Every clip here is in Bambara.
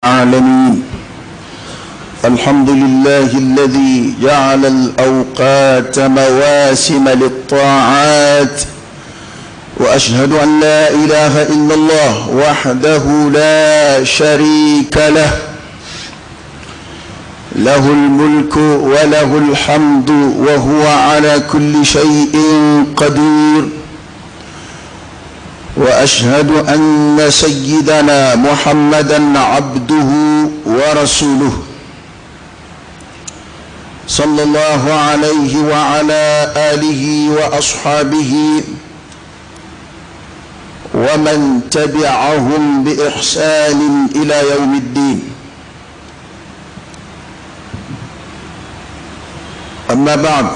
العالمين. الحمد لله الذي جعل الأوقات مواسم للطاعات، وأشهد أن لا إله إلا الله وحده لا شريك له، له الملك وله الحمد وهو على كل شيء قدير، وأشهد أن سيدنا محمدا عبده ورسوله صلى الله عليه وعلى آله وأصحابه ومن تبعهم بإحسان إلى يوم الدين. أما بعد،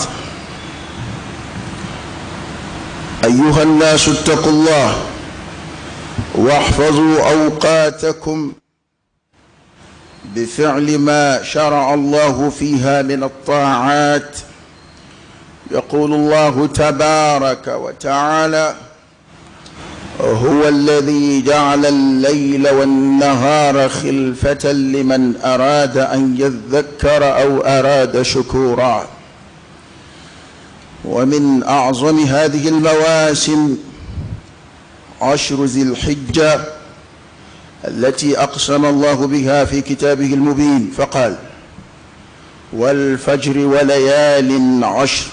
أيها الناس اتقوا الله واحفظوا أوقاتكم بفعل ما شرع الله فيها من الطاعات. يقول الله تبارك وتعالى: هو الذي جعل الليل والنهار خلفة لمن أراد أن يذكر أو أراد شكورا. ومن أعظم هذه المواسم عشر ذي الحجة التي أقسم الله بها في كتابه المبين، فقال: والفجر وليال عشر.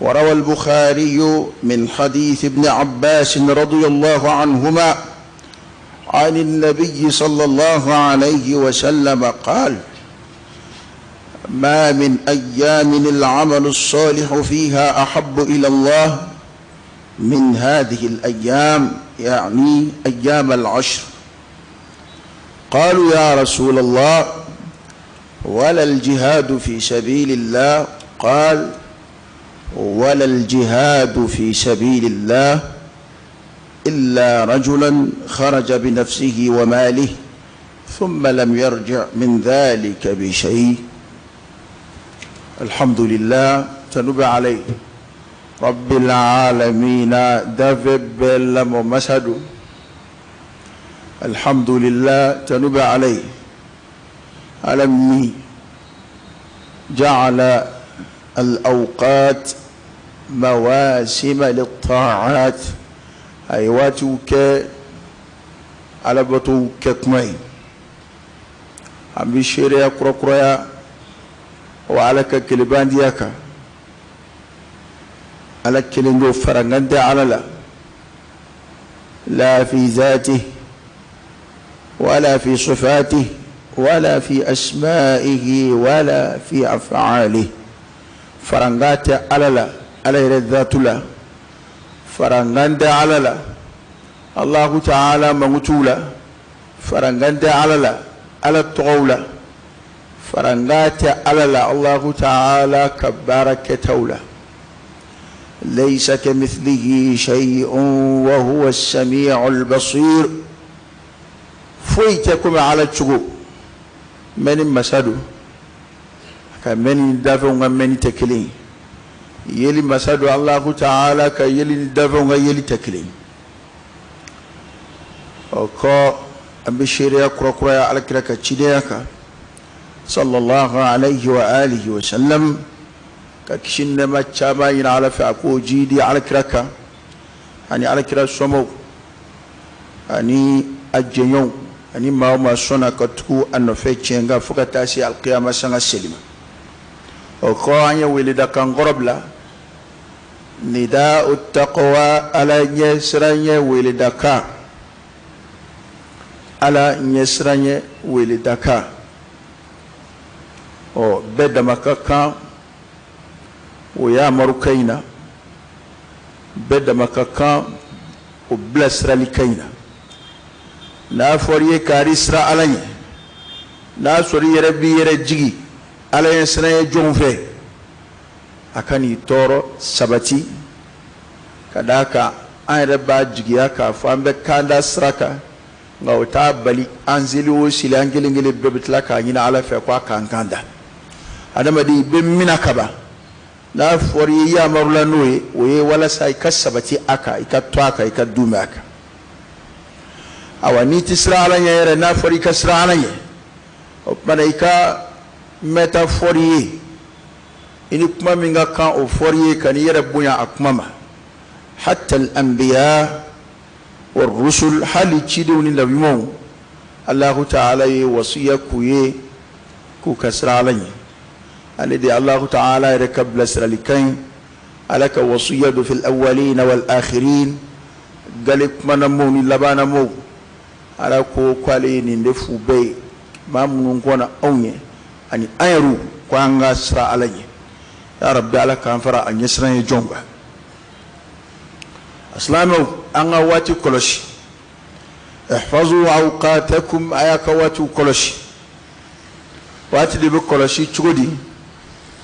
وروى البخاري من حديث ابن عباس رضي الله عنهما عن النبي صلى الله عليه وسلم قال: ما من أيام العمل الصالح فيها أحب إلى الله من هذه الأيام، يعني أيام العشر. قالوا: يا رسول الله، ولا الجهاد في سبيل الله؟ قال: ولا الجهاد في سبيل الله إلا رجلا خرج بنفسه وماله ثم لم يرجع من ذلك بشيء. الحمد لله تنب عليه رب العالمين دفب لم مسد. الحمد لله تنب عليه ألمي جعل الأوقات مواسم للطاعات، أي واتوك على بطوك كمي عم بشيريا كركريا وعلى كلبان دياكا على كلندو فرنجد على لا لا في ذاته ولا في صفاته ولا في أسمائه ولا في أفعاله. فرنجات على لا على ذات لا فرنجد على لا الله تعالى مغتولا فرنجد على لا على الطغولة فرنجات على لا الله تعالى كبارك تولا. ليس كمثله شيء وهو السميع البصير. فويتكم على الشغو من مسادو كمن دافع من تكلين يلي مسادو الله تعالى كيلي دافع يلي تكلين وكا أمشيريا كرا كرا على كرا كتشينيا صلى الله عليه وآله وسلم كشين ما تشابين على فأكو جيدي على كركا يعني على كرا سمو يعني الجنون يعني ما ما سونا كتكو أنه في تشينغا فكتاسي القيامة سنة سليمة. وقاني ولد كان قرب لا نداء التقوى على نسرني ولدك على نسرني ولدك أو بدا مكان ويا مروكينا بدا مكان وبلسر لكينا لا فوري كاريسرا علي لا سوري ربي يرجي على سنة جونفه أكاني تورو سبتي كذاك أن ربا جيا كفام بكاندا سركا غوتا بلي أنزلوا سيلانجلينجلي ببتلا كأنينا على فقوا كان كاندا هذا ما دي بمنا كبا لا فوري يا مرلانوي وي ولا سايك سبتي أكا إكتواكا إكدومك Awa, n'i tɛ siran Ala ɲɛ yɛrɛ, n'a fɔra i ka siran Ala ɲɛ, o tuma na i ka métaphore ye, i ni kuma min ka kan, o fɔr'i ye, ka n'i yɛrɛ bonya a kuma ma. Hatta al-anbiya wa rusul, hali cidenw ni nabiɲumanw, Allahu ta'ala ye wasiya k'u ye k'u ka siran Ala ɲɛ. Ale de Allahu ta'ala yɛrɛ ka bilasiralikan ye. Ala ka wasiya don fil awwalina wal akhirin, gale kumanamaw ni labanamaw. Ala ko k'ale ye nin de f'u bɛɛ ye, maa minnu kɔnna anw ɲɛ ani an yɛrɛw, ko an ka siran Ala ɲɛ. Ya Rabbi, Ala k'an fara a ɲɛsiran ye jɔn kan. Silamɛw, an ka waati kɔlɔsi. Ihfazu awqatakum, a y'a ka waatiw kɔlɔsi. Waati de bɛ kɔlɔsi cogo di?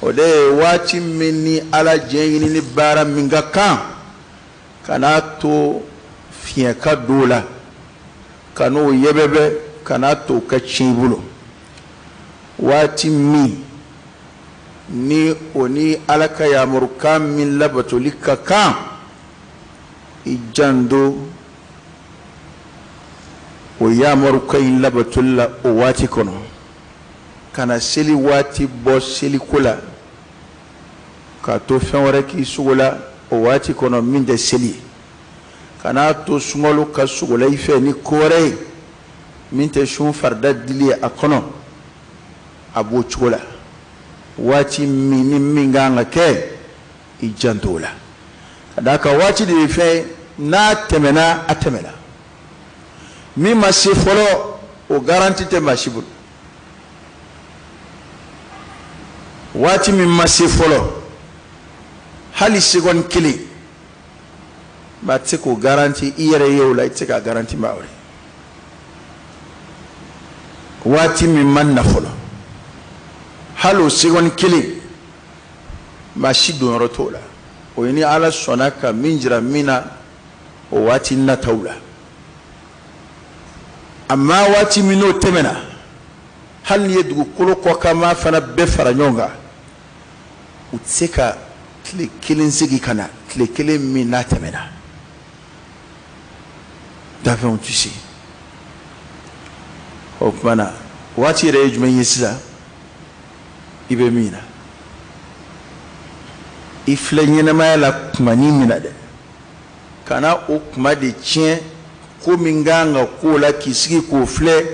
O de ye waati min ni Ala diɲɛ ɲini ni baara min ka kan, kan'a to fiɲɛ ka don o la, ka n'o yɛbɛbɛ, kan'a to o ka tiɲɛ i bolo. Waati min ni o ni Ala ka yamarukan min labatoli ka kan, i janto o yamarukan in labatoli la o waati kɔnɔ. Kana seli waati bɔ seliko la k'a to fɛn wɛrɛ k'i sogo la o waati kɔnɔ min tɛ seli ye. Kan'a to sunkalo ka sogo la i fɛ ni ko wɛrɛ ye min tɛ sun farida dili ye a kɔnɔ. A b'o cogo la, waati min ni min ka kan ka kɛ, i janto o la, ka d'a kan waati de ye fɛn ye, n'a tɛmɛna, a tɛmɛna. Min ma se fɔlɔ, o garanti tɛ maa si bolo. Waati min ma se fɔlɔ, hali seconde kelen, maa tɛ se k'o garanti i yɛrɛ ye o la, i tɛ se k'a garanti maa wɛrɛ. Waati min ma na fɔlɔ, hali o seconde kelen, maa si donyɔrɔ t'o la. O ye ni Ala sɔnna ka min jira min na o waati nataw la. Amma waati min n'o tɛmɛna, hali n'i ye dugukolo kɔkanmaa fana bɛɛ fara ɲɔgɔn kan, u tɛ se ka tile kelen segin ka na, tile kelen min n'a tɛmɛna. Dafɛnw tɛ se o tuma na. Waati yɛrɛ ye jumɛn ye sisan? I bɛ min na, i filɛ ɲɛnamaya la kumanin min na dɛ, kana o kuma de tiɲɛ ko min kan ka k'o la, k'i sigi k'o filɛ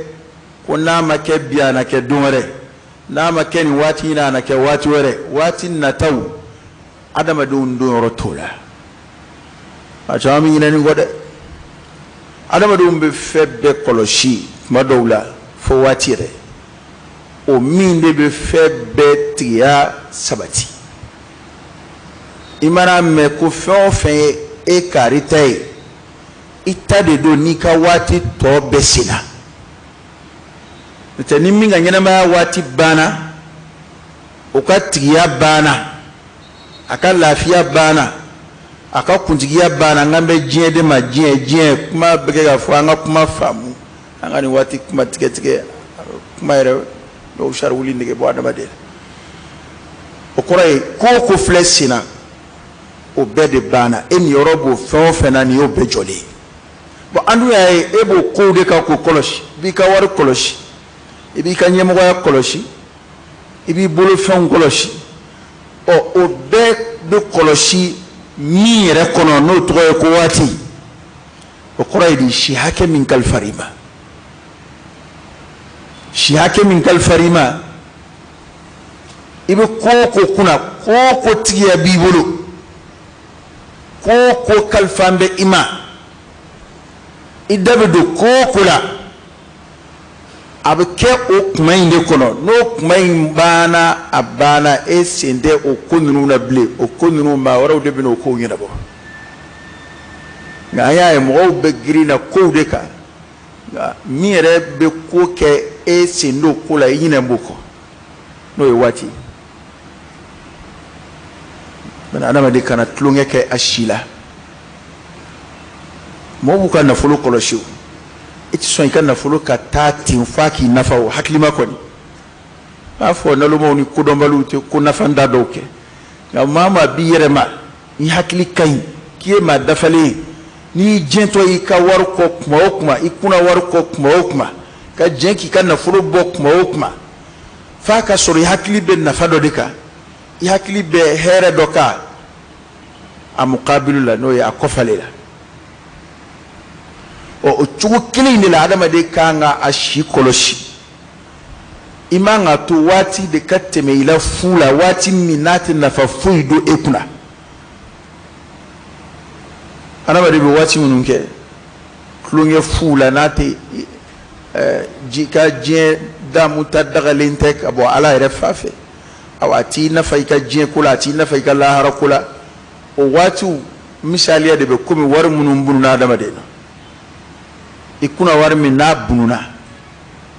ko n'a ma kɛ bi, a na kɛ don wɛrɛ, n'a ma kɛ nin waati in na, a na kɛ waati wɛrɛ. Waati nataw, adamadenw donyɔrɔ t'o la. A caman bɛ ɲinɛ nin kɔ dɛ. Adamadenw bɛ fɛn bɛɛ kɔlɔsi tuma dɔw la fo waati yɛrɛ, o min de bɛ fɛn bɛɛ tigiya sabati. I mana mɛn ko fɛn o fɛn ye e kari ta ye, i ta de don n'i ka waati tɔ bɛɛ senna. N'o tɛ, ni min ka ɲɛnamaya waati banna, o ka tigiya banna, a ka lafiya banna, a ka kuntigiya banna. N kan bɛ diɲɛ de ma. Diɲɛ, diɲɛ kuma bɛ kɛ ka fɔ, an ka kuma faamu, an ka nin waati kuma tigɛ tigɛ kuma yɛrɛ dɔw sari wuli nege bɔ adamaden. O kɔrɔ ye ko o ko filɛ sen na, o bɛɛ de banna. E niyɔrɔ b'o fɛn o fɛn na, nin y'o bɛɛ jɔlen ye. Bon, an dun y'a ye, e b'o kow de kan k'o kɔlɔsi. I b'i ka wari kɔlɔsi, i b'i ka ɲɛmɔgɔya kɔlɔsi, i b'i bolofɛnw kɔlɔsi. Ɔ, o bɛɛ bɛ kɔlɔsi min yɛrɛ kɔnɔ, n'o tɔgɔ ye ko waati, o kɔrɔ ye di? Si hakɛ min kalifara i ma, si hakɛ min kalifara i ma, i bɛ ko o ko kunna, ko o ko tigiya b'i bolo, ko o ko kalifan bɛ i ma, i da bɛ don ko o ko la, a bɛ kɛ o kuma in de kɔnɔ. N'o kuma in banna, a banna, e sen tɛ o ko ninnu na bilen. O ko ninnu, maa wɛrɛw de bɛ n'o kow ɲɛnabɔ. Nka an y'a ye, mɔgɔw bɛ girin na kow de kan, nka min yɛrɛ bɛ ko kɛ, e sen don ko la, i ɲinɛ b'o kɔ, n'o ye waati ye. Adamaden kana tulonkɛ kɛ a si la. Mɔgɔw b'u ka nafolo kɔlɔsi, o i tɛ sɔn i ka nafolo ka taa ten f'a k'i nafa. O hakilima kɔni b'a fɔ, nalomaw ni kodɔnbaliw tɛ ko nafanta dɔw kɛ, nka maa maa b'i yɛrɛ ma, i hakili ka ɲi, k'i ye maa dafalen ye, N'i jɛntɔ i ka wari kɔ kuma o kuma, i kunna wari kɔ kuma o kuma, ka jɛn k'i ka nafolo bɔ kuma o kuma, f'a ka sɔrɔ i hakili bɛ nafa dɔ de kan, i hakili bɛ hɛrɛ dɔ kan a mukabilu la, n'o ye a kɔfale la. Ɔ, o cogo kelen in de la adamaden kan ka a si kɔlɔsi. I man ka to waati de ka tɛmɛ i la fu la, waati min n'a tɛ nafa foyi don e kunna. Adamaden bɛ waati minnu kɛ tulonkɛ fu la, n'a tɛ ji ka diɲɛ damu ta dagalen tɛ ka bɔ Ala yɛrɛ fa fɛ, awa a t'i nafa i ka diɲɛ ko la, a t'i nafa i ka lahara ko la. O waatiw misaliya de bɛ komi wari minnu bununa adamaden na. I kunna wari min n'a bununa,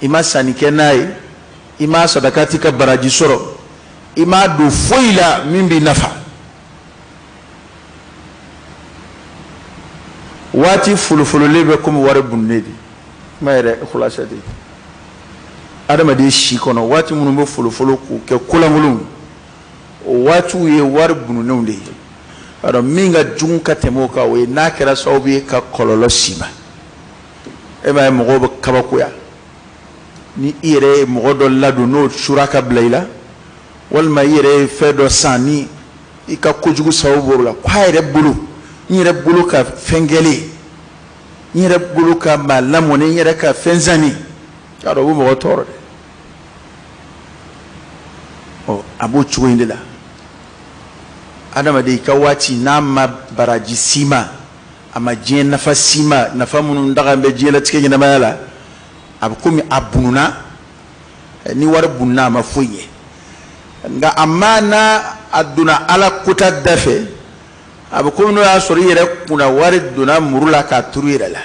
i ma sanni kɛ n'a ye, i ma sadakati ka baraji sɔrɔ, i m'a don foyi la min b'i nafa. Waati folofololen bɛ komi wari bununen de. Kuma yɛrɛ khulasa de, adamaden si kɔnɔ waati minnu bɛ folofolo k'u kɛ kolankolonw, o waatiw ye wari bununenw de ye. Alors min ka jugu ka tɛmɛ o kan, o ye n'a kɛra sababu ye ka kɔlɔlɔ s'i ma. E m'a ye mɔgɔw bɛ kabakoya ni i yɛrɛ ye mɔgɔ dɔ ladon n'o sura ka bila i la, walima i yɛrɛ ye fɛn dɔ san ni i ka kojugu sababu bɔr'o la, k'a yɛrɛ bolo, n yɛrɛ bolo ka fɛn kɛlen, n yɛrɛ bolo ka maa lamɔni, n yɛrɛ ka fɛn sanni, y'a dɔn o bɛ mɔgɔ tɔɔrɔ dɛ. Ɔ, a b'o cogo in de la. Adamaden, i ka waati n'a ma baraji s'i ma, a ma diɲɛ nafa s'i ma, nafa minnu daga bɛ diɲɛlatigɛ ɲɛnamaya la, a bɛ komi a bununa. Ni wari bununa, a ma foyi ɲɛ. Nka a ma n'a a donna Ala kota da fɛ, a bɛ komi n'o y'a sɔrɔ i yɛrɛ kunna wari donna muru la k'a turu i yɛrɛ la.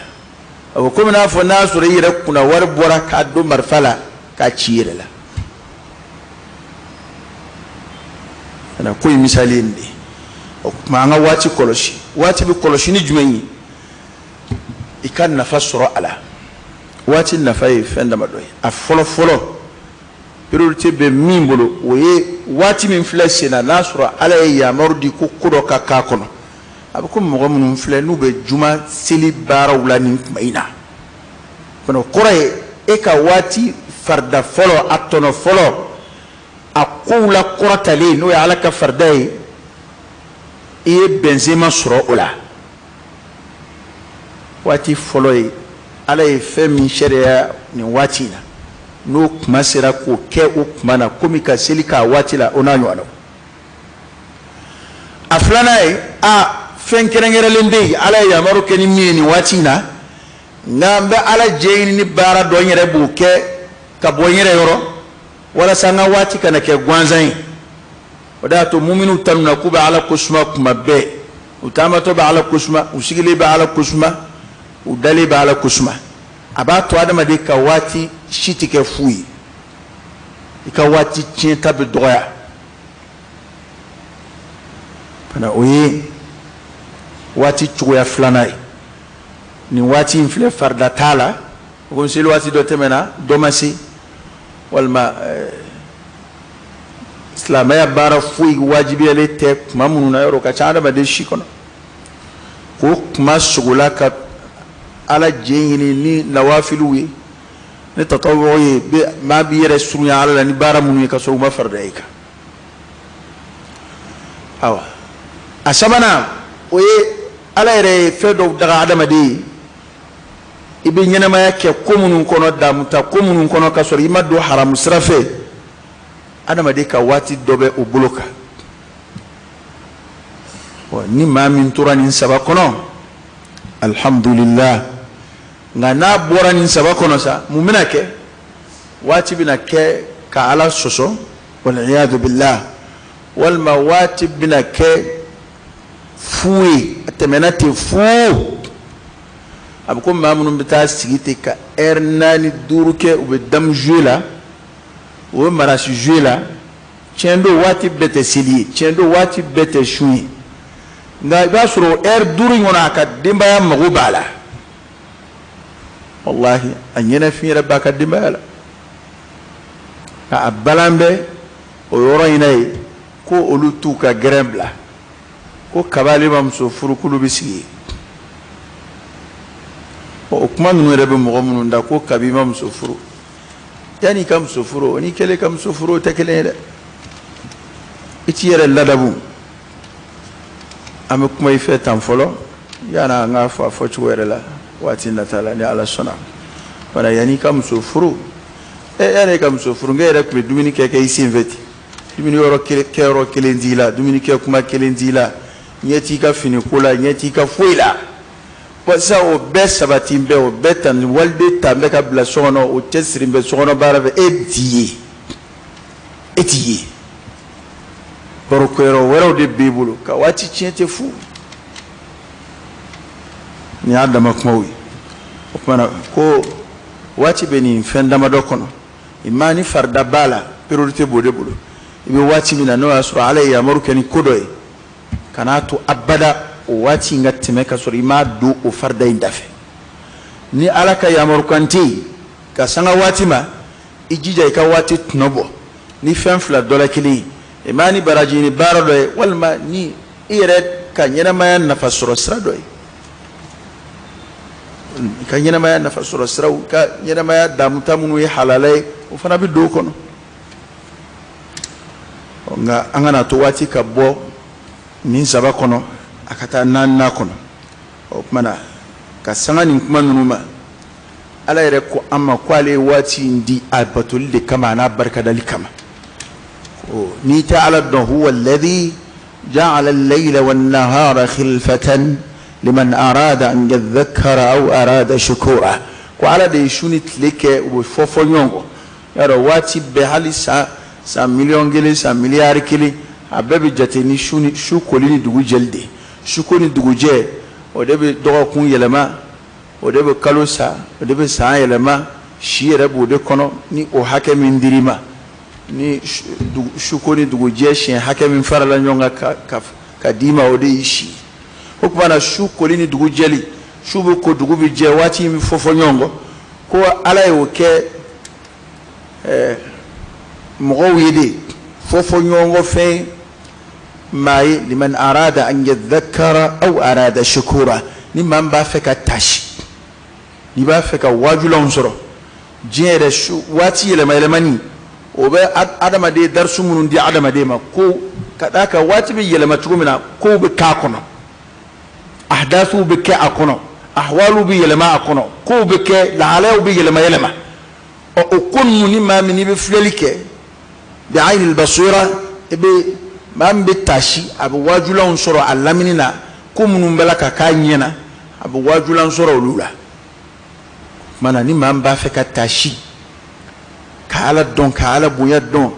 A bɛ komi n'a fɔ n'a y'a sɔrɔ i yɛrɛ kunna wari bɔra k'a don marifa la k'a ci i yɛrɛ la. Kana ko in misali ye nin de ye. O tuma an ka waati kɔlɔsi. Waati bɛ kɔlɔsi ni jumɛn ye? I ka nafa sɔrɔ a la. Waati nafa ye fɛn damadɔ ye. A fɔlɔ fɔlɔ, priorité bɛ min bolo, o ye waati min filɛ sen na, n'a sɔrɔ Ala ye yamaru di ko ko dɔ ka k'a kɔnɔ. A bɛ komi mɔgɔ minnu filɛ n'u bɛ juma seli baaraw la nin tuma in na fana, o kɔrɔ ye e ka waati farida fɔlɔ, a tɔnɔ fɔlɔ, a kow la kɔrɔtalen, n'o ye Ala ka farida ye, i ye bɛnsenma sɔrɔ o la. Waati fɔlɔ ye Ala ye fɛn min sariya nin waati in na, n'o kuma sera k'o kɛ o kuma na, komi ka seli k'a waati la, o n'a ɲɔgɔnnaw. A filanan ye, a fɛn kɛrɛnkɛrɛnlen bɛ yen Ala ye yamaru kɛ ni min ye nin waati in na, nka n bɛ Ala jɛ ɲini ni baara dɔ n yɛrɛ b'o kɛ ka bɔ n yɛrɛ yɔrɔ, walasa n ka waati kana kɛ gansan ye. O de y'a to muminiw tanuna k'u bɛ Ala kosuma kuma bɛɛ. U taamatɔ bɛ Ala kosuma, u sigilen bɛ Ala kosuma, u dalen bɛ Ala kosuma. A b'a to adamaden ka waati si tɛ kɛ fu ye, i ka waati tiɲɛta bɛ dɔgɔya fana. O ye waati cogoya filanan ye. Nin waati in filɛ, farida t'a la, komi seli waati dɔ tɛmɛna, dɔ ma se, walima silamɛya baara foyi wajibiyalen tɛ kuma minnu na, yɔrɔ ka ca adamaden si kɔnɔ, k'o kuma sogola ka Ala jɛ ɲini ni nawafiliw ye, ni tatawuw ye, maa b'i yɛrɛ surunya Ala la ni baara minnu ye ka sɔrɔ u ma farida i kan. Awa, a sabanan, o ye Ala yɛrɛ ye fɛn dɔw daga adamaden ye, i bɛ ɲɛnamaya kɛ ko minnu kɔnɔ, damuta ko minnu kɔnɔ, ka sɔrɔ i ma don haramu sira fɛ. Adamaden ka waati dɔ bɛ o bolo kan. Ni maa min tora nin saba kɔnɔ, alhamdulillah. Nka n'a bɔra nin saba kɔnɔ sa, mun bɛna kɛ? Waati bɛna kɛ ka Ala sɔsɔ, waliyadu billah, walima waati bɛna kɛ fu ye, a tɛmɛna ten fu. A bɛ ko maa minnu bɛ taa sigi ten ka ɛri 4 5 kɛ, u bɛ damu jouer la, u bɛ marasi jouer la. Tiɲɛ don, waati bɛɛ tɛ seli ye, tiɲɛ don, waati bɛɛ tɛ sun ye, nka i b'a sɔrɔ ɛri 5 in kɔnɔ, a ka denbaya mago b'a la. Walahi, a ɲɛnafin yɛrɛ b'a ka denbaya la, nka a balan bɛ o yɔrɔ in na yen ko olu t'u ka gɛrɛn bila, ko kab'ale ma muso furu, k'olu bɛ sigi yen. O kuma ninnu yɛrɛ bɛ mɔgɔ minnu da ko kabi i ma muso furu, yanni i ka muso furu o n'i kɛlen ka muso furu, o tɛ kelen ye dɛ. I t'i yɛrɛ ladabu. An bɛ kuma i fɛ tan fɔlɔ, yanni an k'a fɔ a fɔcogo yɛrɛ la waati nata la, ni Ala sɔnna. Wala yanni i ka muso furu, yanni i ka muso furu, n yɛrɛ tun bɛ dumuni kɛ i sen fɛ ten. Dumuni yɔrɔ kelen, kɛyɔrɔ kelen t'i la, dumuni kɛ kuma kelen t'i la, ɲɛ t'i ka fini ko la, ɲɛ t'i ka foyi la. Bon, sisan o bɛɛ sabati bɛ, o bɛɛ tan, waliden ta bɛ ka bila so kɔnɔ, o cɛsiri bɛ sokɔnɔ baara fɛ, e t'i ye, e t'i ye. Barokɛyɔrɔ wɛrɛw de b'e bolo ka waati tiɲɛ tɛ fu. Nin y'a dama kumaw ye. O tuma na ko waati bɛ nin fɛn damadɔ kɔnɔ, i ma ni farida b'a la, priorité b'o de bolo. I bɛ waati min na, n'o y'a sɔrɔ Ala ye yamaru kɛ ni ko dɔ ye, kan'a to abada o waati in ka tɛmɛ ka sɔrɔ i m'a don o farida in dafɛ. Ni Ala ka yamarukan tɛ yen ka sanga waati ma, i jija i ka waati tɔnɔ bɔ ni fɛn fila dɔ la kelen ye, i ma ni baraji ni baara dɔ ye, walima ni i yɛrɛ ka ɲɛnamaya nafa sɔrɔ sira dɔ ye. I ka ɲɛnamaya nafa sɔrɔ siraw, i ka ɲɛnamaya damuta minnu ye halala ye, o fana bɛ don o kɔnɔ. Nka an kana to waati ka bɔ nin saba kɔnɔ a ka taa naaninan kɔnɔ. O tuma na ka sanga nin kuma ninnu ma, Ala yɛrɛ ko an ma ko ale ye waati in di a batoli de kama, a n'a barikadali kama. N'i tɛ Ala dɔn, huwa alladhi ja'ala al-layla wan-nahara khilfatan liman arada an yadhakkara aw arada shukura. Ko Ala de ye su ni tile kɛ u bɛ fɔ fɔ ɲɔgɔn kɔ. Y'a dɔn waati bɛɛ, hali san 1 miliyɔn, san 1 miliyari, a bɛɛ bɛ jate ni su ni su koli ni dugu jɛli de ye. Su ko ni dugu jɛ, o de bɛ dɔgɔkun yɛlɛma, o de bɛ kalo sa, o de bɛ san yɛlɛma. Si yɛrɛ b'o de kɔnɔ. Ni o hakɛ min dir'i ma, ni su ko ni dugu jɛ siɲɛ hakɛ min farala ɲɔgɔn kan ka d'i ma, o de y'i si. O tuma na su koli ni dugu jɛli, su bɛ ko, dugu bɛ jɛ, waati in bɛ fɔ fɔ ɲɔgɔn kɔ. Ko Ala y'o kɛ mɔgɔw ye de fɔ fɔ ɲɔgɔn kɔ fɛn maa ye, liman arada an yadhakkara aw arada shukura. Ni maa min b'a fɛ ka tasi, n'i b'a fɛ ka waajulanw sɔrɔ diɲɛ yɛrɛ, su waati yɛlɛma yɛlɛmani, o bɛ adamaden darisu minnu di adamaden ma, ko ka d'a kan waati bɛ yɛlɛma cogo min na, kow bɛ k'a kɔnɔ, ahdasuw bɛ kɛ a kɔnɔ, ahwaliw bɛ yɛlɛma a kɔnɔ, kow bɛ kɛ, lahalayaw bɛ yɛlɛma yɛlɛma. Ɔ, o ko ninnu, ni maa min n'i bɛ filɛli kɛ bi ayinil basira, i bɛ maa min bɛ taasi, a bɛ waajulanw sɔrɔ a lamini na. Ko minnu bɛ la ka k'a ɲɛ na, a bɛ waajulan sɔrɔ olu la. Tuma na ni maa min b'a fɛ ka taasi, ka Ala dɔn, ka Ala bonya dɔn,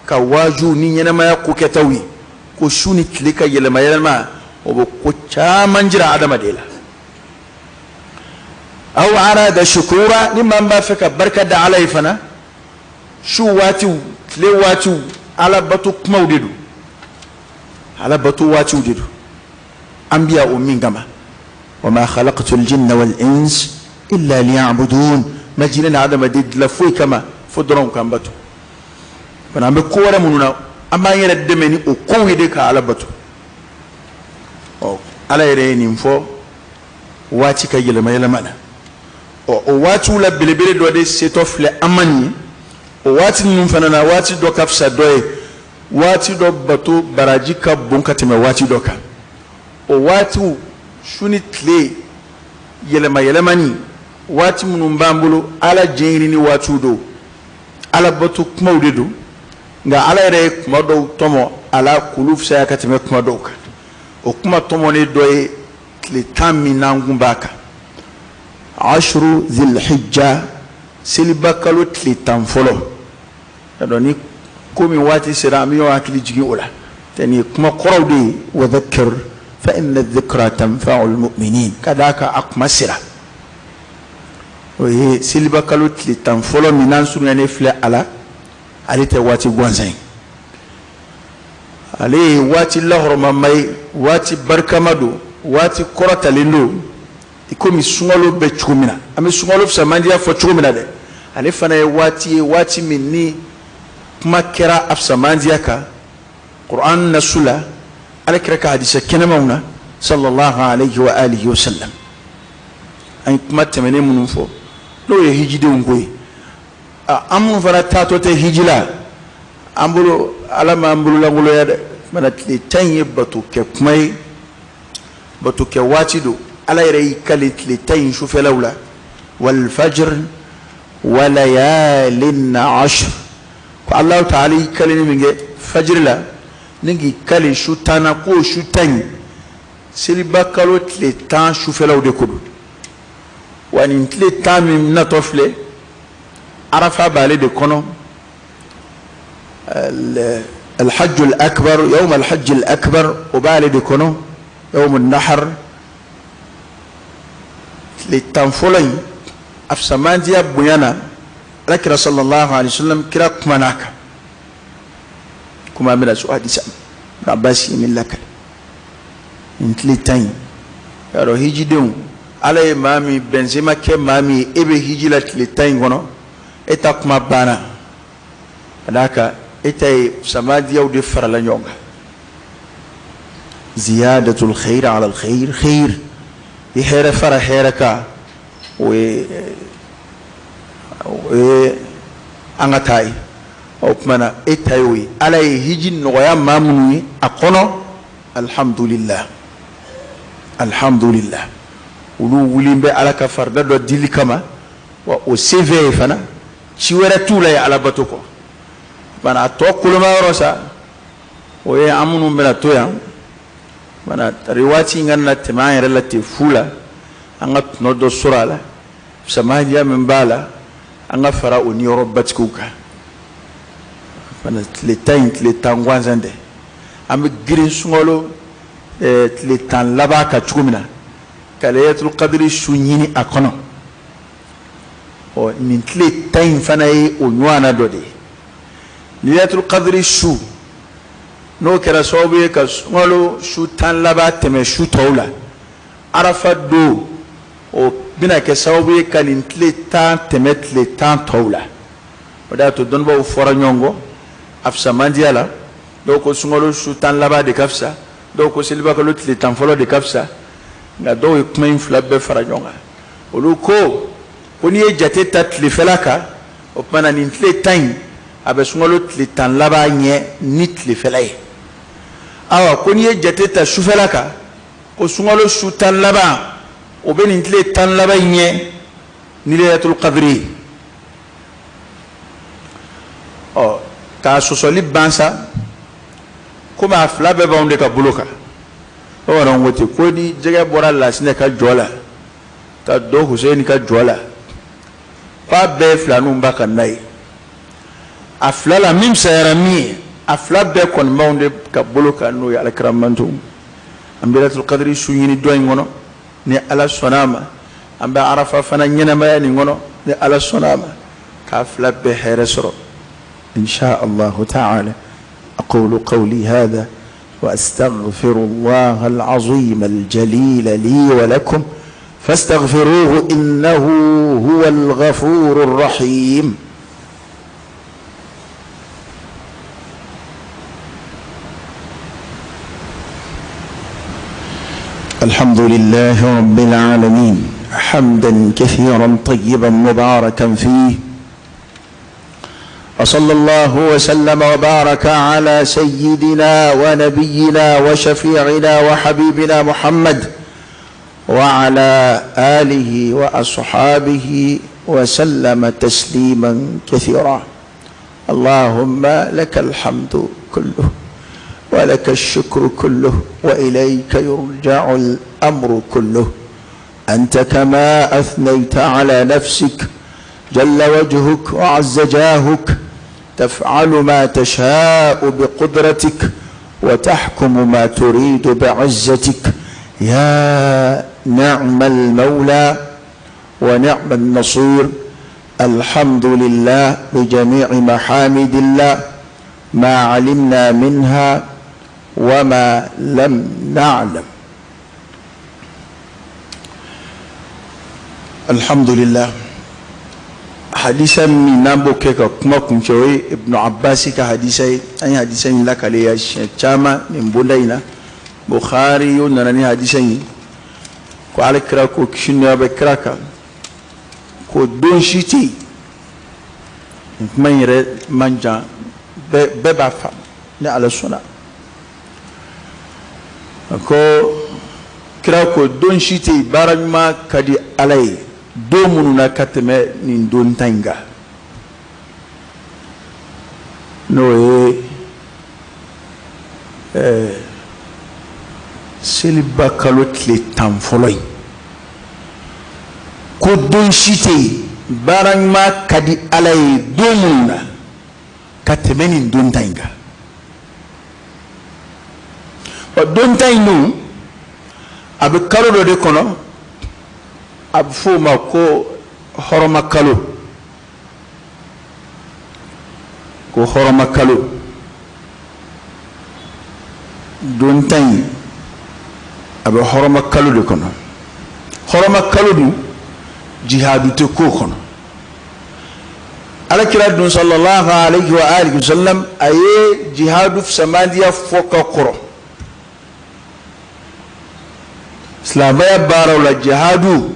ka waaju ni ɲɛnamaya ko kɛtaw ye, ko su ni tile ka yɛlɛma yɛlɛma, o bɛ ko caman jira adamaden la. Aw arada shukura, ni maa min b'a fɛ ka barika da Ala ye fana, su waatiw, tile waatiw, Ala bato kumaw de don, Ala bato waatiw de don. An biya o min kama, wa ma khalaqtu al-jinna wal ins illa liya'budun, ma jinɛ ni adamaden dilan foyi kama fo dɔrɔn k'an bato. Fana an bɛ ko wɛrɛ minnu na, an b'an yɛrɛ dɛmɛ ni o kow ye de ka Ala bato. Ɔ, Ala yɛrɛ ye nin fɔ waati ka yɛlɛma yɛlɛma na. Ɔ, o waatiw la belebele dɔ de setɔ filɛ an ma nin ye. O waati ninnu fana na, waati dɔ ka fisa dɔ ye, waati dɔ bato baraji ka bon ka tɛmɛ waati dɔ kan. O waatiw, su ni tile yɛlɛma yɛlɛmani waati minnu b'an bolo, Ala diɲɛ ɲini waatiw don, Ala bato kumaw de don. Nka Ala yɛrɛ ye kuma dɔw tɔmɔ a la k'olu fisaya ka tɛmɛ kuma dɔw kan. O kuma tɔmɔnen dɔ ye tile 10 min n'an kun b'a kan, ashuru zilhijja, seliba kalo tile 10 fɔlɔ. Y'a ni ko min waati sera, an bɛ ɲɔgɔn hakili jigin o la tɛ. Nin ye kuma kɔrɔw de ye. Wa dhakkir fa inna dhikra tanfa'u almu'minin. Ka d'a kan a kuma sera, o ye seliba kalo tile 10 fɔlɔ min n'an surunyalen filɛ a la. Ale tɛ waati gansan ye, ale ye waati lahɔrɔmama ye, waati barikama don, waati kɔrɔtalen don. I komi sunkalo bɛ cogo min na, an bɛ sunkalo fisamandiya fɔ cogo min na dɛ, ale fana ye waati ye, waati min ni kuma kɛra a fisamandiya kan Qur'an nasu la, Ala kira ka hadisa kɛnɛmaw na, sallallahu alayhi wa alihi wa sallam. An ye kuma tɛmɛnen minnu fɔ, n'o ye hijidenw ko ye, an minnu fana taatɔ tɛ hiji la, an bolo Ala m'an bolo lankolonya dɛ. Mana tile 10 in ye bato kɛ kuma ye, bato kɛ waati don. Ala yɛrɛ y'i kali tile 10 in sufɛlaw la, walfajr walayalin ashr. Ko Alahu taala y'i kali ni min kɛ fajiri la, ni k'i kali su 10 na, k'o su 10 in seliba kalo tile 10 sufɛlaw de ko don. Wa nin tile 10 min natɔ filɛ, Arafa b'ale de kɔnɔ. Alhajj al-akbar, yawm alhajj al-akbar, o b'ale de kɔnɔ, yawm an-nahar. Tile 10 fɔlɔ in a fisamandiya bonya na, Alakira sallallahu alaihi wasallam kira kumana a kan. Kuma an bɛna so hadisa Ibn Abbas ye min lakale nin tile 10 in. Y'a dɔn hijidenw, Ala ye maa min bɛnsenma kɛ maa min ye, e bɛ hiji la tile 10 in kɔnɔ, e ta kuma banna. Ka d'a kan e ta ye samadiyaw de farala ɲɔgɔn kan. Ziyadatul khair ala al khair khair, i hɛrɛ fara hɛrɛ kan, o ye an ka taa ye. O tuma na e ta y'o ye. Ala ye hiji nɔgɔya maa minnu ye a kɔnɔ, alhamdulillah, alhamdulillah, olu wulilen bɛ Ala ka farida dɔ dili kama, wa o se fɛ ye fana, ci wɛrɛ t'u la ye alabato kɔ. Bana a tɔ koloma yɔrɔ sa, o ye an minnu bɛna to yan. Bana tari waati in kana na tɛmɛ an yɛrɛ la ten fu la, an ka tɔnɔ dɔ sɔrɔ a la, samadiya min b'a la, an ka fara o niyɔrɔ batigiw kan. Fana tile 10 in tile 10 gansan tɛ. An bɛ girin sunkalo tile 10 laban kan cogo min na, ka Laylatul Qadri su ɲini a kɔnɔ. Ɔ nin tile 10 in fana ye o ɲɔgɔnna dɔ de ye. Laylatul Qadri su, n'o kɛra sababu ye ka sunkalo su 10 laban tɛmɛ su tɔw la, Arafa don o bɛna kɛ sababu ye ka nin tile 10 tɛmɛ tile 10 tɔw la. O de y'a to dɔnnibaaw fɔra ɲɔgɔn kɔ a fisamandiya la. Dɔw ko sunkalo su 10 laban de ka fisa, dɔw ko selibakalo tile 10 fɔlɔ de ka fisa, nka dɔw ye kuma in fila bɛɛ fara ɲɔgɔn kan. Olu ko ko n'i ye jate ta tilefɛla kan, o tuma na nin tile 10 in a bɛ sunkalo tile 10 laban ɲɛ ni tilefɛla ye. Awa ko n'i ye jate ta sufɛla kan, ko sunkalo su 10 laban o bɛ nin tile 10 laban in ɲɛ ni Laylatul Qadri ye. Ɔ k'a sɔsɔli ban sa, komi a fila bɛɛ b'anw de ka bolo kan. Bamananw ko ten ko ni jɛgɛ bɔra Lasinɛ ka jɔ la ka don Huseyini ka jɔ la, k'a bɛɛ ye filaninw ba ka na ye. A fila la min fisayara min ye, a fila bɛɛ kɔni b'anw de ka bolo kan, n'o ye Alakira mantonw. An bɛ Laylatul Qadri su ɲini dɔ in kɔnɔ ni Ala sɔnna a ma. An bɛ Arafa fana ɲɛnamaya nin kɔnɔ ni Ala sɔnna a ma, k'a fila bɛɛ hɛrɛ sɔrɔ insha Allahu ta'ala. Aqulu qawli hadha wa astaghfirullaha al-azim al-jalil li wa lakum fastaghfiruhu innahu huwa al-ghafurur rahim. الحمد لله رب العالمين حمدا كثيرا طيبا مباركا فيه، وصلى الله وسلم وبارك على سيدنا ونبينا وشفيعنا وحبيبنا محمد وعلى آله وأصحابه وسلم تسليما كثيرا. اللهم لك الحمد كله ولك الشكر كله وإليك يرجع الأمر كله، أنت كما أثنيت على نفسك جل وجهك وعز جاهك، تفعل ما تشاء بقدرتك وتحكم ما تريد بعزتك، يا نعم المولى ونعم النصير. الحمد لله بجميع محامد الله ما علمنا منها وما لم نعلم. الحمد لله. Hadisa min n'an b'o kɛ ka kuma kuncɛ, o ye Ibnu Abbasi ka hadisa ye. An ye hadisa in lakale ya siɲɛ caman nin bonda in na. Bukhari y'o nana ni hadisa in ye. Ko ala kira ko kisi ni nɛɛma bɛ kira kan, ko don si tɛ yen, nin kuma in yɛrɛ man jan, bɛɛ b'a faamu ni Ala sɔnna. A ko kira ko don si tɛ yen baara ɲuman ka di Ala ye don minnu na ka tɛmɛ nin don tan in kan, n'o ye seliba kalo tile 10 fɔlɔ ye. Ko don si tɛ yen baara ɲuman ka di Ala ye don minnu na ka tɛmɛ nin don tan in kan. Ɔ, don tan in dun, a bɛ kalo dɔ de kɔnɔ, a bɛ f'o ma ko hɔrɔma kalo, ko hɔrɔma kalo. Don tan in a bɛ hɔrɔma kalo de kɔnɔ. Hɔrɔma kalo dun, jihadu tɛ k'o kɔnɔ. Alakira dun sallallahu alayhi wa alihi wa sallam, a ye jihadu fisamandiya fɔ ka kɔrɔ. Silamɛya baaraw la, jihadu,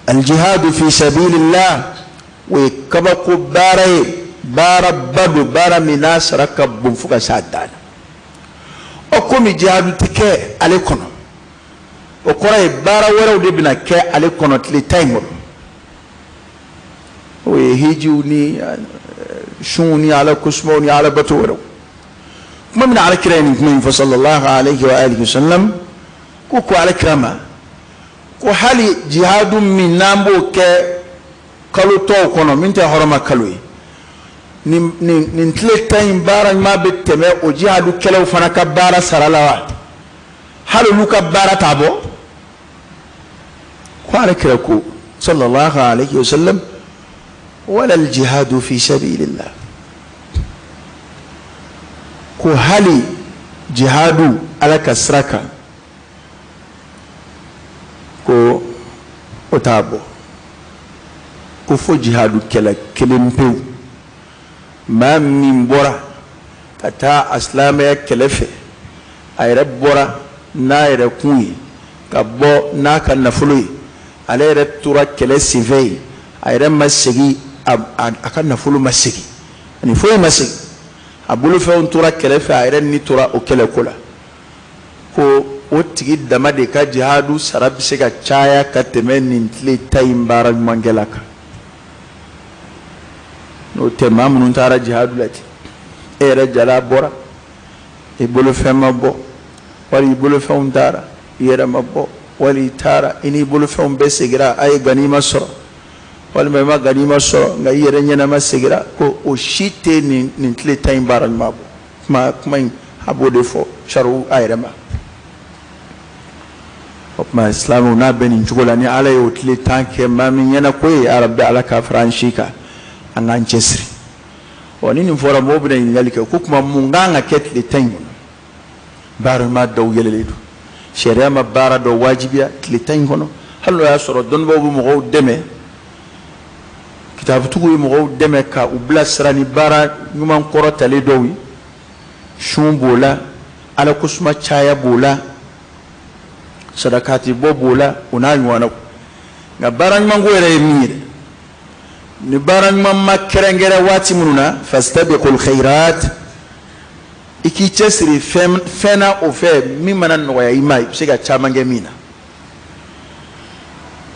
aljihadu fi sabilillah, o ye kabako baara ye, baaraba don, baara min n'a sara ka bon fo ka s'a dan na. Ɔ, komi jihadu tɛ kɛ ale kɔnɔ, o kɔrɔ ye baara wɛrɛw de bɛna kɛ ale kɔnɔ tile 10 in kɔnɔ. O ye hijiw ni sunw ni ala kosumaw ni ala bato wɛrɛw. Kuma min na ala kira ye nin kuma in fɔ sallallahu alayhi wa alihi wa sallam, ko ala kira ma ko hali jihadu min n'an b'o kɛ kalo tɔw kɔnɔ min tɛ hɔrɔma kalo ye, nin tile 10 in baara ɲuman bɛ tɛmɛ o jihadu kɛlaw fana ka baara sara la wa? Hali olu ka baara t'a bɔ. Ko ala kira ko sallallahu alayhi wa sallam, wala aljihadu fi sabilillah, ko hali jihadu ala ka sira kan, ko o t'a bɔ. Ko fo jihadu kɛlɛ kelen pewu, maa min bɔra ka taa a silamɛya kɛlɛ fɛ, a yɛrɛ bɔra n'a yɛrɛ kun ye, ka bɔ n'a ka nafolo ye, ale yɛrɛ tora kɛlɛ senfɛ yen, a yɛrɛ ma segin, a ka nafolo ma segin, ani foyi ma segin, a bolofɛnw tora kɛlɛ fɛ, a yɛrɛ ni tora o kɛlɛko la, ko o tigi dama de ka jihadu sara bɛ se ka caya ka tɛmɛ nin tile 10 in baara ɲumankɛla kan. N'o tɛ, maa minnu taara jihadu la ten, e yɛrɛ jala bɔra, i bolofɛn ma bɔ, wali i bolofɛnw taara, i yɛrɛ ma bɔ, wali i taara i n'i bolofɛnw bɛɛ segira, a ye ganima sɔrɔ, walima i ma ganima sɔrɔ nka i yɛrɛ ɲɛnama segira, ko o si tɛ nin tile 10 in baara ɲuman bɔ. Kuma in a b'o de fɔ sariw a yɛrɛ ma. O tuma silamɛw, n'a bɛ nin cogo la, ni Ala ye o tile 10 kɛ maa min ɲɛna ko ye, yarabi Ala k'a fara an si kan, an k'an cɛsiri. Ɔ, ni nin fɔra, mɔgɔw bɛna ɲininkali kɛ ko tuma mun kan ka kɛ tile 10 in kɔnɔ? Baara ɲuman dɔw yɛlɛlen don, sariya ma baara dɔ wajibiya tile 10 in kɔnɔ, hali n'o y'a sɔrɔ dɔnnibaaw bɛ mɔgɔw dɛmɛ, kitabutigiw ye mɔgɔw dɛmɛ ka u bilasira ni baara ɲuman kɔrɔtalen dɔw ye. Sun b'o la, ala kosuma caya b'o la, sadakati bɔ b'o la, o n'a ɲɔgɔnnaw. Nka baara ɲumanko yɛrɛ ye min ye dɛ, ni baara ɲuman ma kɛrɛnkɛrɛn waati minnu na, fastabiqul khairat, i k'i cɛsiri fɛn na o fɛ min mana nɔgɔya i ma, i bɛ se ka caman kɛ min na,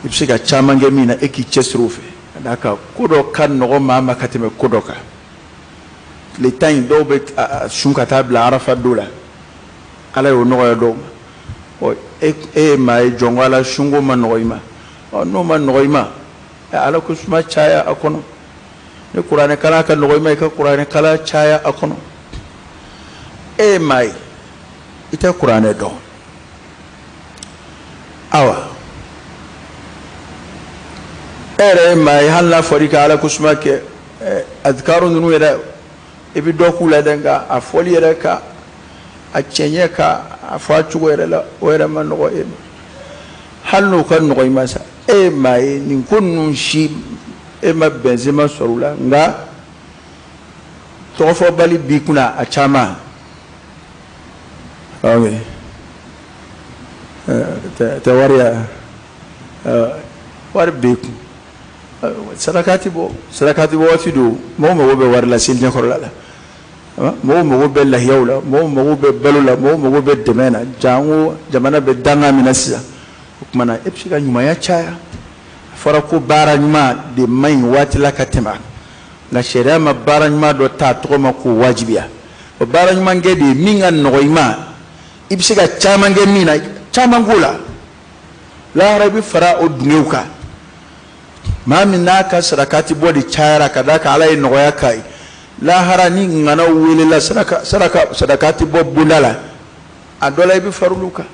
i bɛ se ka caman kɛ min na, e k'i cɛsiri o fɛ. Ka d'a kan ko dɔ ka nɔgɔ maa ma ka tɛmɛ ko dɔ kan. Tile 10 in, dɔw bɛ sun ka taa bila arafa don la, Ala y'o nɔgɔya dɔw ma. Ɔ, e ye maa ye jɔnko Ala, sunko ma nɔgɔ i ma. Ɔ, n'o ma nɔgɔ i ma, Ala ko suma caya a kɔnɔ. Ni kuranɛ kalan ka nɔgɔ i ma, i ka kuranɛ kalan caya a kɔnɔ. E ye maa ye, i tɛ kuranɛ dɔn, awa e yɛrɛ ye maa ye, hali n'a fɔra i ka Ala ko suma kɛ, azikaru ninnu yɛrɛ i bɛ dɔ k'u la dɛ, nka a fɔli yɛrɛ ka a cɛɲɛ ka a fɔ a cogo yɛrɛ la, o yɛrɛ ma nɔgɔ e ma. Hali n'o ka nɔgɔ i ma sa, e ye maa ye, nin ko ninnu si e ma bɛnsenma sɔrɔ u la, nka tɔgɔfɔbali b'i kunna a caman. Ok, Tɛ wari ya, wari b'e kun, sarakati bɔ, sarakati bɔ waati don. Mɔgɔ mago bɛ wari la seli ɲɛkɔrɔla la, mɔgɔw mago bɛ lahiyaw la, mɔgɔw mago bɛ balo la, mɔgɔw mago bɛ dɛmɛ na. Janko jamana bɛ danga min na sisan, o tuma na e bɛ se ka ɲumanya caya. A fɔra ko baara ɲuman de man ɲi waati la ka tɛmɛ, nka sariya ma baara ɲuman dɔ ta tɔgɔ ma k'o wajibiya. O baara ɲuman kɛ de ye min ka nɔgɔ i ma, i bɛ se ka caman kɛ min na, caman k'o la. Lahara i bɛ fara o dungew kan. Maa min n'a ka sarakati bɔ de cayara ka d'a kan Ala ye nɔgɔya k'a ye, lahara ni ŋanaw welela sarakati bɔ bonda la, a dɔ la i bɛ far'olu kan.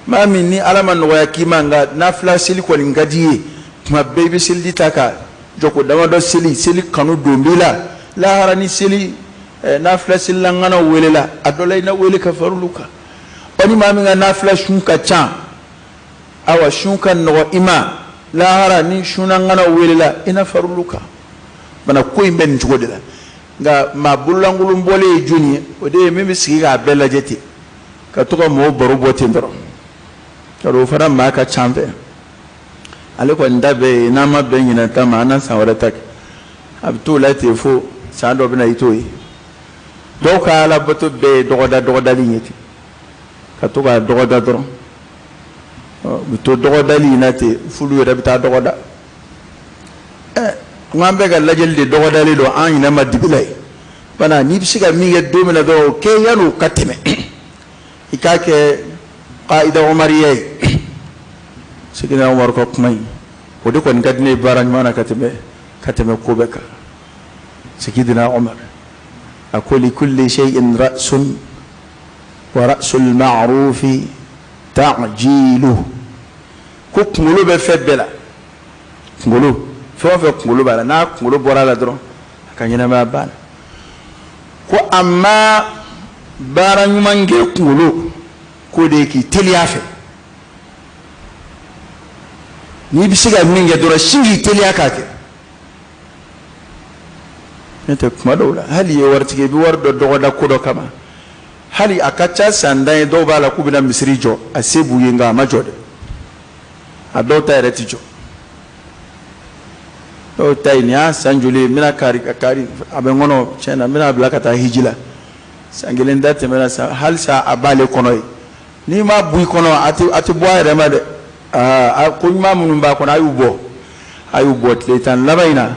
Maa min ni Ala ma nɔgɔya k'i ma, nka nafila seli kɔni ka di i ye, tuma bɛɛ i bɛ seliji ta ka jɔko damadɔ seli, seli kanu don b'i la. Lahara ni seli nafila selila ŋanaw welela, a dɔ la i na wele ka far'olu kan. Ɔ ni maa min ka nafila sun ka ca, awa sun ka nɔgɔ i ma, lahara ni sunna ŋanaw welela, i na far'olu kan. Bana ko in bɛ nin cogo de la. Nka maa bololankolon bɔlen ye jɔnni ye? O de ye min bɛ sigi k'a bɛɛ lajɛ ten, ka to ka mɔgɔw baro bɔ ten dɔrɔn. Ka o fana maa ka ca fɛ, ale kɔni ta bɛɛ ye n'an ma bɛn ɲinɛ ta ma, an na san wɛrɛ ta kɛ. A bɛ t'o la ten fo san dɔ bɛ na i t'o ye. Dɔw ka alabato bɛɛ ye dɔgɔda dɔgɔdali ye ten, ka to k'a dɔgɔda dɔrɔn. U bɛ to dɔgɔdali in na ten f'olu yɛrɛ bɛ taa dɔgɔda. N ko an bɛɛ ka lajɛli de dɔgɔdalen don, an ɲinɛ ma dibi la ye. Bana n'i bɛ se ka min kɛ don min na dɔrɔn, o kɛ yanni o ka tɛmɛ. I k'a kɛ qaida umariya ye, Seydina Umaru ka kuma in, o de kɔni ka di ne ye baara ɲuman na ka tɛmɛ ko bɛɛ kan. Seydina Umar a ko li kulli shay'in ra'sun wa ra'sul ma'rufi ta'jiluhu. Ko kunkolo bɛ fɛn bɛɛ la, kunkolo fɛn o fɛn kunkolo b'a la, n'a kunkolo bɔra a la dɔrɔn a ka ɲɛnamaya banna. Ko amma baara ɲuman kɛ kunkolo, k'o de ye k'i teliya fɛ. N'i bɛ se ka min kɛ dɔrɔn, sin k'i teliya k'a kɛ. N'o tɛ kuma dɔw la, hali i ye waritigi ye, i bɛ wari dɔ dɔgɔda ko dɔ kama. Hali a ka ca san 10 ye, dɔw b'a la k'u bɛna misiri jɔ, a se b'u ye, nka a ma jɔ dɛ. A dɔw ta yɛrɛ tɛ jɔ. Dɔw ta ye nin y'a san joli ye, n bɛna kari kari, a bɛ n kɔnɔ tiɲɛ na, n bɛna bila ka taa hiji la. San kelen da tɛmɛna san, halisa a b'ale kɔnɔ yen. N'i m'a bɔ i kɔnɔ, a tɛ bɔ a yɛrɛ ma dɛ. Aa, ko ɲuman minnu b'a kɔnɔ, a y'u bɔ, a y'u bɔ tile 10 laban in na.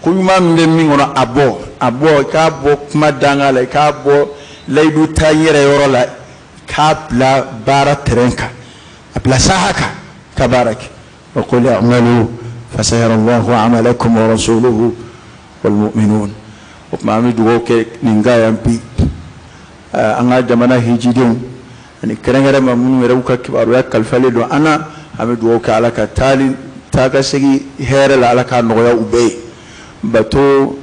Ko ɲuman min bɛ min kɔnɔ, a bɔ, a bɔ, i k'a bɔ kuma danga la, i k'a bɔ layidu ta n yɛrɛ yɔrɔ la, i k'a bila baara terrain kan, a bila saha kan ka baara kɛ. Wa qul i'malu fasayara Allahu amalakum wa rasuluhu wal mu'minun. O tuma an bɛ dugawu kɛ nin kan yan bi, an ka jamana hijidenw ani kɛrɛnkɛrɛn ma minnu yɛrɛ ka kibaruya kalifalen don an na, an bɛ dugawu kɛ Ala ka taali taa ka segin hɛrɛ la, Ala k'a nɔgɔya u bɛɛ ye. Bato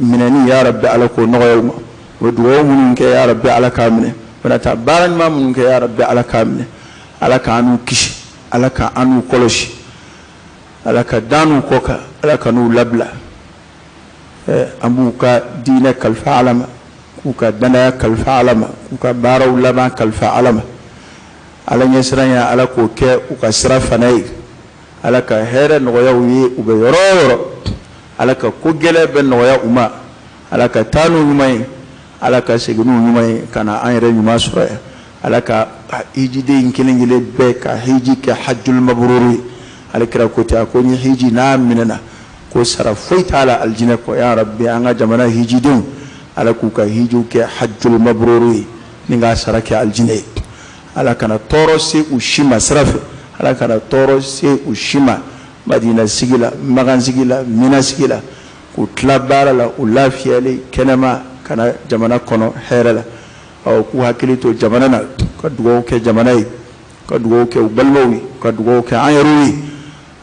minɛni, ya Rabbi, Ala k'o nɔgɔya u ma. U bɛ dugawu minnu kɛ, ya Rabbi, Ala k'a minɛ. U bɛna taa baara ɲuman minnu kɛ, ya Rabbi, Ala k'a minɛ. Ala k'an n'u kisi, Ala k'an n'u kɔlɔsi, Ala ka dan n'u kɔ kan, Ala ka n'u labila. An b'u ka diinɛ kalifa Ala ma, k'u ka danaya kalifa Ala ma, k'u ka baaraw laban kalifa Ala ma. Ala ɲɛsiranya, Ala k'o kɛ u ka sira fana ye. Ala ka hɛrɛ nɔgɔya u ye u bɛ yɔrɔ o yɔrɔ. Ala ka ko gɛlɛn bɛɛ nɔgɔya u ma. Ala ka taa n'u ɲuman ye, Ala ka segin n'u ɲuman ye ka na an yɛrɛ ɲuman sɔrɔ yan. Ala ka hijiden kelen kelen bɛɛ ka hiji kɛ hajjul mabrur ye. Ale kira ko ten, a ko ni hiji n'a minɛna, ko sara foyi t'a la alijinɛ kɔ. Ya Rabbi, an ka jamana hijidenw, Ala k'u ka hijiw kɛ hajjul mabrur ye, ni k'a sara kɛ alijinɛ ye. Ala kana tɔɔrɔ se u si ma sira fɛ, Ala kana tɔɔrɔ se u si ma Madina sigi la, Makan sigi la, Mina sigi la, k'u tila baara la, u lafiyalen kɛnɛma ka na jamana kɔnɔ hɛrɛ la. Ɔ k'u hakili to jamana na, ka dugawu kɛ jamana ye, ka dugawu kɛ u balimaw ye, ka dugawu kɛ an yɛrɛw ye.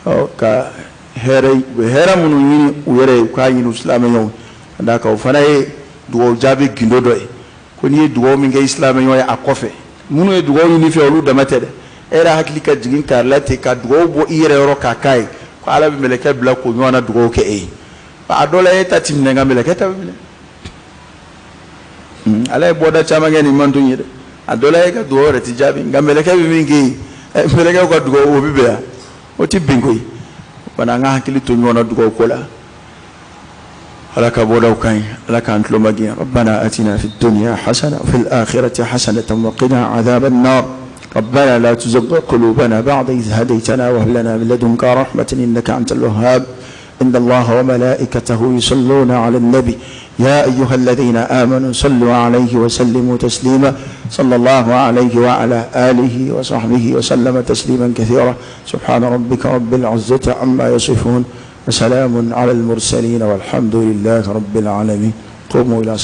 Ɔ ka hɛrɛ, u bɛ hɛrɛ minnu ɲini u yɛrɛ ye, u k'a ɲini u silamɛɲɔgɔnw. Ka d'a kan o fana ye dugawu jaabi gindo dɔ ye. Ko n'i ye dugawu min kɛ i silamɛɲɔgɔn ye a kɔfɛ, minnu ye dugawu ɲini fɛ, olu dama tɛ dɛ. E yɛrɛ hakili ka jigin k'a la ten, ka dugawu bɔ i yɛrɛ yɔrɔ k'a k'a ye, ko Ala bɛ mɛlɛkɛ bila k'o ɲɔgɔn na dugawu kɛ e ye. A dɔ la e ta ti minɛ, nka mɛlɛkɛ ta bɛ minɛ. Ala ye bɔda caman kɛ nin manton ye dɛ. A dɔ la, e ka dugawu yɛrɛ ti jaabi, nka mɛlɛkɛ bɛ min kɛ yen, mɛlɛkɛw ka dugawu, o bɛ bɛn yan, o ti bin koyi. Bana, an ka hakili to ɲɔgɔn na dugawu ko la. Ala ka bɔdaw ka ɲi, Ala k'an tulo magɛn. ربنا آتنا في الدنيا حسنة وفي الآخرة حسنة وقنا عذاب النار. ربنا لا تزغ قلوبنا بعد إذ هديتنا وهب لنا من لدنك رحمة إنك أنت الوهاب. إن الله وملائكته يصلون على النبي، يا أيها الذين آمنوا صلوا عليه وسلموا تسليما. صلى الله عليه وعلى آله وصحبه وسلم تسليما كثيرا. سبحان ربك رب العزة عما يصفون، وسلام على المرسلين، والحمد لله رب العالمين. قوموا إلى